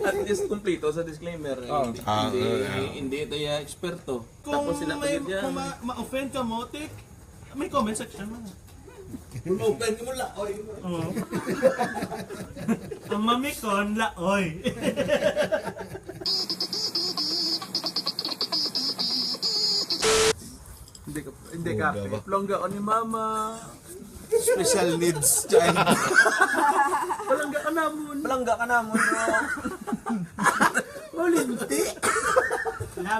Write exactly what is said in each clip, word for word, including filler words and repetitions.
At least, kumplito sa disclaimer. Oh. Hindi, ah, hindi, ah, hindi tayo eksperto. Kung tapos sila may, kung ma-, ma-offend ka, Motik, may comment section mo. Kung open mo, laoy. Oo. Ang mamikon, laoy. Hindi ka, hindi ka. Plangga ka ni mama. Special needs child. Palangga ka namon. Palangga ka namon, bro. Malinti.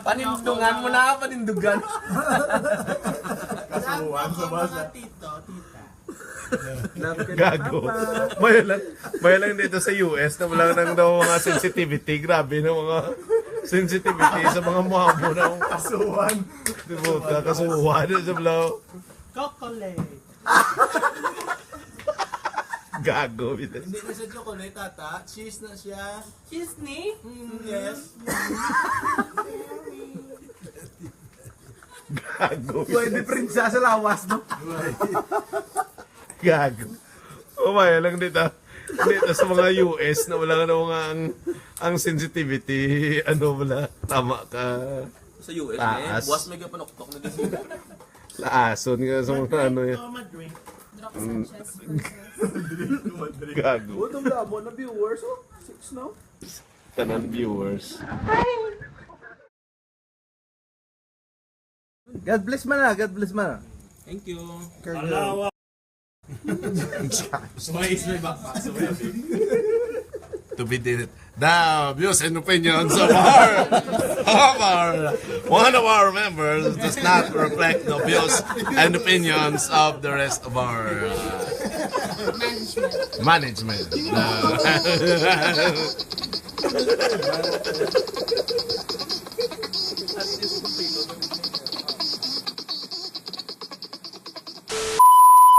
Panindungan mo na, panindugan. Kasuhan sa basa. Tito, tita. Gago. May lang, may lang dito sa U S na wala nang daw mga sensitivity. Grabe na mga sensitivity sa mga mabo na. Kasuhan. Di ba, kasuhan sa balaw. Chocolate. Gago, bitaw. Hindi na siya chocolate, tata. Cheese na siya. Cheese ni? Mm, yes. Gago. Pwede prinsa sa lawas, no? Gago. Umaya lang dito. Dito sa mga U S na wala nga daw nga ang, ang sensitivity, ano wala, tama ka. Sa U S, eh, taas. Buwas may kapanuktok na din. Laason nga sa mga ano yan. Madrid. Drop Sanchez. Gago. Utong labo na viewers, oh. Six, no? Tanan viewers. God bless man na, God bless man na. Thank you. Kag- Alawa. Sumay is may backpack, sumay. To be deleted. The views and opinions of our, of our, one of our members does not reflect the views and opinions of the rest of our, uh, management. Uh,